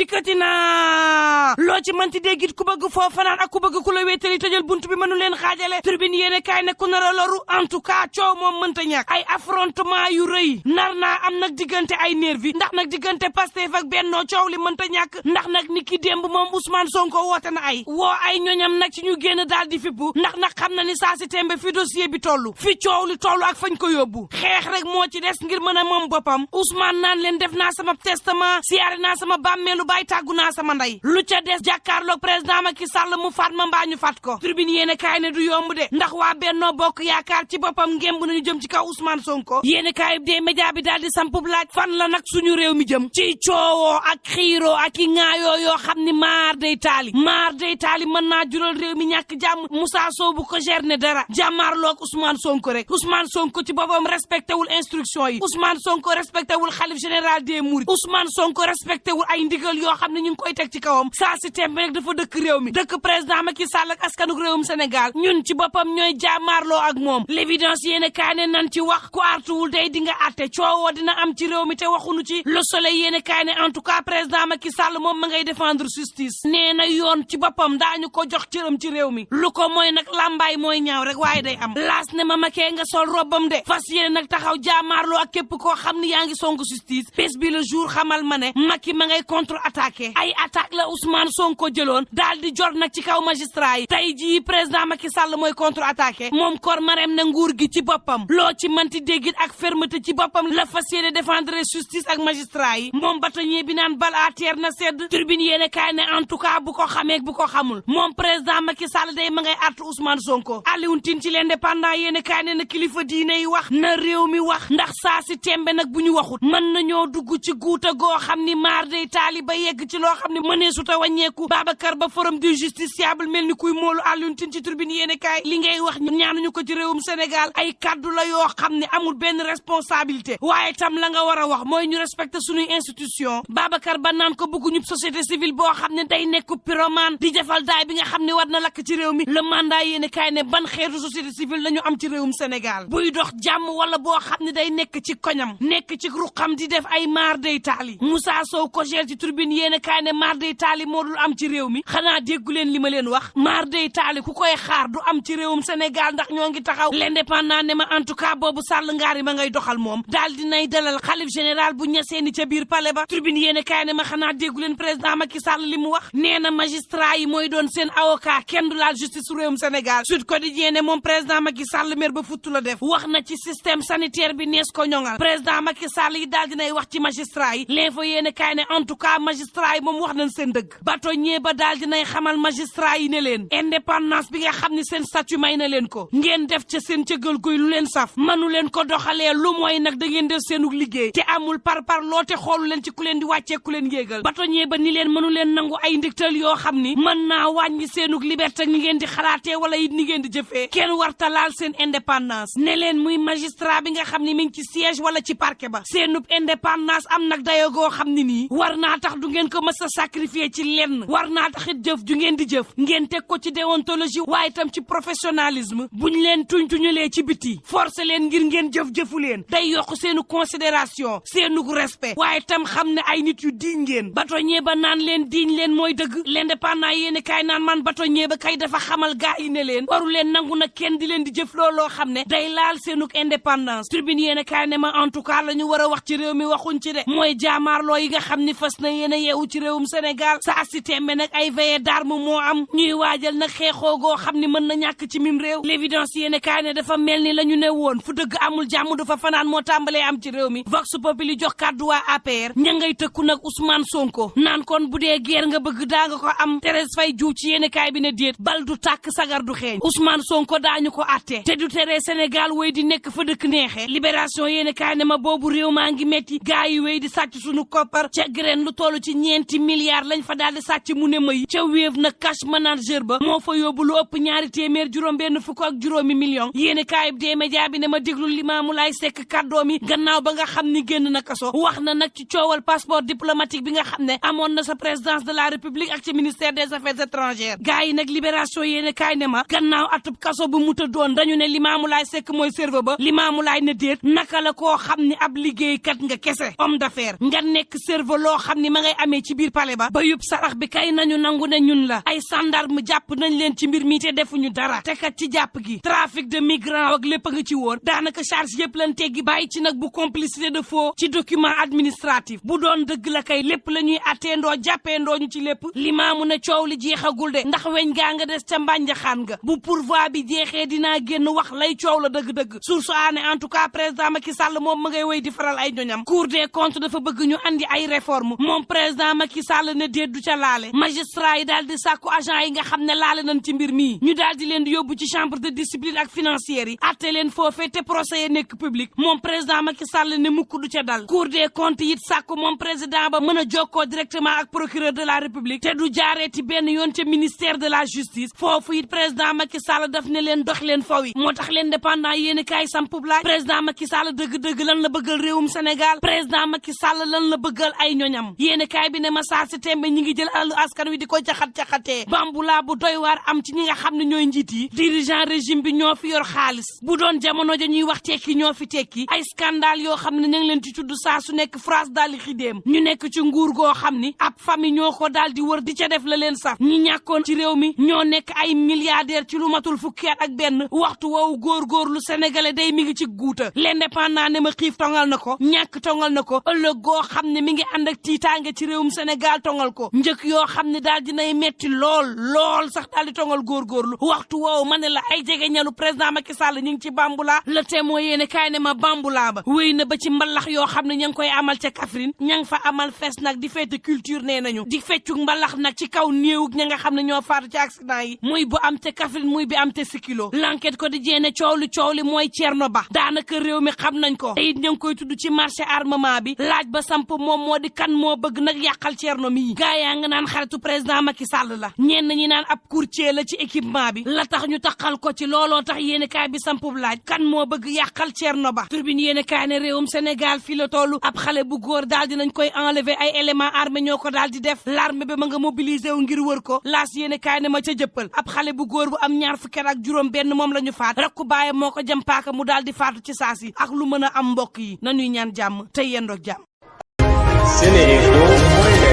dikkati na loo ci mënti déggit ku bëgg foofu fanaan ak ku bëgg ku la wéetali tëjal buntu bi mënu leen xaajale turbine yéene kaay ne ku nar a loru en tout cas coow moom mënta ñàkk ay affrontement yu rëy nar naa am nag diggante ay nervi ndax nag diggante Pastef ak Benno coow li mënta ñàkk ndax nag ni ki démb moom Ousmane Sonko woote na woo ay ñoñam nag ci ñu génn daal di fippu ndax nag xam na ni saa si tembe fi dossier bi toll fi coow li toll ak fañ ko yóbbu xeex rek moo ci des ngir mën a moom boppam Ousmane naan leen def naa sama testament siyaare naa sama bàmmeelu baay tàggu naa sama ndey lu ca des jàkkaarloog président Macky Sall mu faat ma mbaa ñu faat ko tribune yéene kaay ne du yomb de ndax waa Benno Bokk Yaakaar ci boppam ngemb nañu jëm ci kaw Ousmane Sonko yéene kaay des média bi daal di sampub laaj fan la nag suñu réew mi jëm ci coowoo ak xiiroo ak i ŋaayoo yoo xam ni maar day taali mën naa jural réew mi ñàkk jàmm Moussa Sow bu ko gerne dara jàmmaarloog Ousmane Sonko rek Ousmane Sonko ci boppam respecté wul instruction yi Ousmane Sonko respecté wul xalif général des Mourides Ousmane Sonko respecté wul ay ndigal yoo xam ne ñu ngi koy teg ci kawam saa si tembe rek dafa dëkk réew mi dëkk président Macky Sall ak askanuk réewum Sénégal ñun ci boppam ñooy jàmmaarloo ak moom l'évidence yéene kaay ne nan ci wax ku artuwul day di nga atte coowoo dina am ci réew mi te waxunu ci le soleil yéene kaay ne en tout cas président Macky Sall moom ma ngay défendre justice nee na yoon ci boppam daañu ko jox cëram ci réew mi lu ko mooy nag lambaay mooy ñaaw rek waaye day am laas ne ma makee nga sol robbam de fas yéene nag taxaw jaamaarloo ak képp koo xam ne yaa ngi sonk justice bés bi le jour xamal ma ne Macky ma ngay contre attaqué ay attaque la Ousmane Sonko jëloon daal di jot nag ci kaw magistrat yi tey jii président Macky Sall mooy contre attaqué moom kor marem na nguur gi ci boppam loo ci manti déggit ak fermeté ci boppam la fas yéene défendre justice ak magistrat yi moom bâtonnier bi naan bal à terre na sedd turbine yéene kaay ne en tout cas bu ko xamee bu ko xamul moom président Macky Sall day ma ngay artu Ousmane Sonko Alioune Tine ci l'Indépendant yéene kaay ne na kilifa diine yi wax na réew mi wax ndax saa si tembe nag bu ñu waxut mën nañoo dugg ci guuta goo xam ni maar day taali ba yegg ci loo xam ne mënee su ta wàññeeku Babacar Ba forum du justiciable mel ni kuy moolu Alioune Tine ci turbine yéene kaay li ngay wax ñaanuñu ko ci réewum Sénégal ay kaddu la yoo xam ne amul benn responsabilité waaye tam la nga war a wax mooy ñu respecter suñuy institution Babacar Ba naan ko bëgguñu société civile boo xam ne day nekk pyromane di jafal daay bi nga xam ne war na lakk ci réew mi le mandat yéene kaay ne ban xeetu société civile lañu am ci réewum Sénégal buy dox jàmm wala boo xam ne day nekk ci koñam nekk ci ruqam di def ay maar day taali Moussa Sow ko gel ci turbine yéene kaay ne maar day taali moo dul am ci réew mi xanaa déggu leen li ma leen wax maar day taali ku koy xaar du am ci réewum Sénégal ndax ñoo ngi taxaw l'Indépendant ne ma en tout cas boobu Sall ngaari ma ngay doxal moom daal dinay dalal xalif général bu ñaseeni ca biir palais ba turbine yéene kaay ne ma xanaa déggu leen président Macky Sall li mu wax nee na magistrat yi mooy doon seen avocat kenn du laal justice su réewum Sénégal Sud Quotidien ne moom président Macky Sall mer ba futtu la def wax na ci système sanitaire bi nees ko ñoŋal président Macky Sall yi daal dinay wax ci magistrat yi l'info yéene kaay ne en tout cas magistrat yi moom wax nañ seen dëgg bâtonnier ba daal dinay xamal magistrat yi ne leen indépendance bi nga xam ne seen statut may na leen ko ngeen def ca seen cëgal guy lu leen saf manu leen ko doxalee lu mooy nag da ngeen def seenug liggéey te amul par loo te xoolu leen ci ku leen di wàccee ku leen yéegal bâtonnier ba ni leen mënu leen nangu ay ndiktal yoo xam ni mën naa wàññi seenug liberté ni ngeen di xalaatee wala it ni ngeen di jëfee kenn warta laal seen indépendance ne leen muy magistrat bi nga xam ni mi ngi ci siège wala ci parquet ba seenub indépendance am nag dayo goo xam ni nii war naa tax du ngeen ko mës a sacrifier ci lenn war naa tax it jëf ju ngeen di jëf ngeen teg ko ci déontologie waaye itam ci professionnalisme buñ leen tuñtuñulee ci biti forcé leen ngir ngeen jëf-jëfu leen day yokk seenu considération seenu respect waaye itam xam ne ay nit yu diñ ngeen bâtonnier ba naan leen diñ leen mooy dëgg l'Indépendant yéene kaay naan man bâtonnier ba kay dafa xamal gaa yi ne leen waru leen nangu nag kenn di leen di jëf looloo xam ne day laal seenuk indépendance tribune yéene kaay ne ma en tout cas la ñu war a wax ci réew mi waxuñ ci de mooy jaamaarloo yi nga xam ni fas na yéen a yeewu ci réewum Sénégal saa si tembe nag ay veillée d'arme moo am ñuy waajal nag xeexoo goo xam ni mën na ñàkk ci mim réew l'évidence yéene kaay ne dafa mel ni la ñu ne woon fu dëgg amul jàmm du fa fanaan moo tàmbalee am ci réew mi vox populi jox kàddu waa APR ña ngay tëkku nag Ousmane Sonko naan kon bu dee guerre nga bëgg daa nga ko am Thérèse Faye Diouf ci yéene kaay bi ne déet bal du tàkk sagar du xeeñ Ousmane Sonko daañu ko atte te du tere Sénégal wéy di nekk fa dëkk neexee libération yéene kaay ne ma boobu réew maa ngi metti gaa yi wéy di sàcc suñu koppar ca graine lu toll ci 4 milliards lañ fa daal di sàcc mu ne may ca Wave na cash manager ba moo fa yóbbu lu ëpp 250 millions yéene kaay bi dee média bi ne ma déglu Limaamu Laay Sekk kàddoom yi gannaaw ba nga xam ni génn na kaso wax na nag ci coowal passeport diplomatique bi nga xam ne amoon na sa présidence de la République ak ci ministère des affaires étrangères gaa yi nag libération yéene kaay ne ma gannaaw atub kaso bu mu tëddoon dañu ne Limaamu Laay Sekk mooy serveur ba Limaamu Laay ne déet naka la koo xam ni ab liggéeykat nga kese homme d'affaires nga nekk serveur loo xam ni ma ngay amee ci biir palais ba yub sarax bi kay nañu nangu ne ñun la ay gendarme jàpp nañ leen ci mbir mi te defuñu dara te kat ci jàpp gi trafic de migrants ak lépp a nga ci woon daanaka charge yëpp lan teggi bàyyi ci nag bu complicité de faux ci document administratif bu doon dëgg la kay lépp la ñuy atteendoo jàppeendoo ñu ci lépp limaamu ne coow li jeexagul de ndax weñ gaa nga des ca mbànjaxaan nga bu pourvoi bi jeexee dinaa génn wax lay coow la dëgg-dëgg source aane en tout cas président Macky Sall moom ma ngay wéy di faral ay ñoñam Cour des comptes dafa bëgg ñu andi ay réforme moom président Macky Sall ne déet du ca laale magistrat yi daal di sàkku agent yi nga xam ne laale nañ ci mbir mii ñu daal di leen di yóbbu ci chambre de discipline ak financière yi atte leen foofee te procès yi nekk public moom président Macky Sall ne mukk du ca dal Cour des comptes it sàkku moom président ba mën a jokkoo directement ak procureur de la république te du jaareeti benn yoon ca ministère de la justice foofu it président Macky Sall daf ne leen dox leen faw yi moo tax l'indépendant yéen kaay sampub laaj président Macky Sall dëgg-dëgg lan la bëggal réewum Sénégal président Macky Sall lan la bëggal ay ñoñam yéen kaay bi ne ma saa si tembe ñi ngi jël alalu askan wi di ko caxat-caxatee bambulaa bu doy waar am ci ñi nga xam ne ñooy njiit yi dirigeant régime bi ñoo fi yor xaalis bu doon jamono ja ñuy wax tekki ñoo fi tekki ay scandale yoo xam ne ñu ngi leen ci tudd saa su nekk France daal di xidéem ñu nekk ci nguur goo xam ni ab famille ñoo ko daal di wër di ca def la leen saf ñi ñàkkoon ci réew mi ñoo nekk ay milliardaire ci lu matul fukki at ak benn waxtu woowu góorgóorlu sénégalais day mi ngi ci guuta l'indépendant ne ma xiif tongal na ko ñàkk tongal na ko ëllëg goo xam ne mi ngi ànd ak tiitaange ci réewum Sénégal tongal ko njëkk yoo xam ne daal dinay metti lool sax daal di tongal góorgóorlu waxtu woowu ma ne la ay jege ñalu président Macky Sall ñu ngi ci bambula le témoin yéene kaay ne ma bambula ba wéy na ba ci mbalax yoo xam ne ña ngi koy amal ca Kaffrine ña ngi fa amal fees nag di fête culture nee nañu di feccu mbalax nag ci kaw néewug ña nga xam ne ñoo faatu ci accident yi muy bu am te Kaffrine muy bi am te Sikilo l'enquête ko di jeene coow li mooy Thierno Ba daanaka réew mi xam nañ ko te it ña ngi koy tudd ci marché armement bi laaj ba samp moom moo di kan moo bëgg nag yàqal Thierno mii gaa yaa nga naan xaritu président Macky Sall la ñenn ñi naan ab courtier la ci équipement bi la tax ñu taxal ko ci looloo tax yéene kaay bi sampub laaj kan moo bëgg yàqal Thierno Ba turbine yéene kaay ne réewum Sénégal fii la tollu ab xale bu góor daal dinañ koy enlever ay éléments armés ñoo ko daal di def l'armée ba ma nga mobiliser wu ngir wër ko laas yéene kaay ne ma ca jëppal ab xale bu góor bu am ñaar fukki ak juróom benn moom la ñu faat rakku baayam moo ko jëm paaka mu daal di faatu ci saasi ak lu mën a am mbokk yi nañuy ñaan jàmm te yendoog jàmm.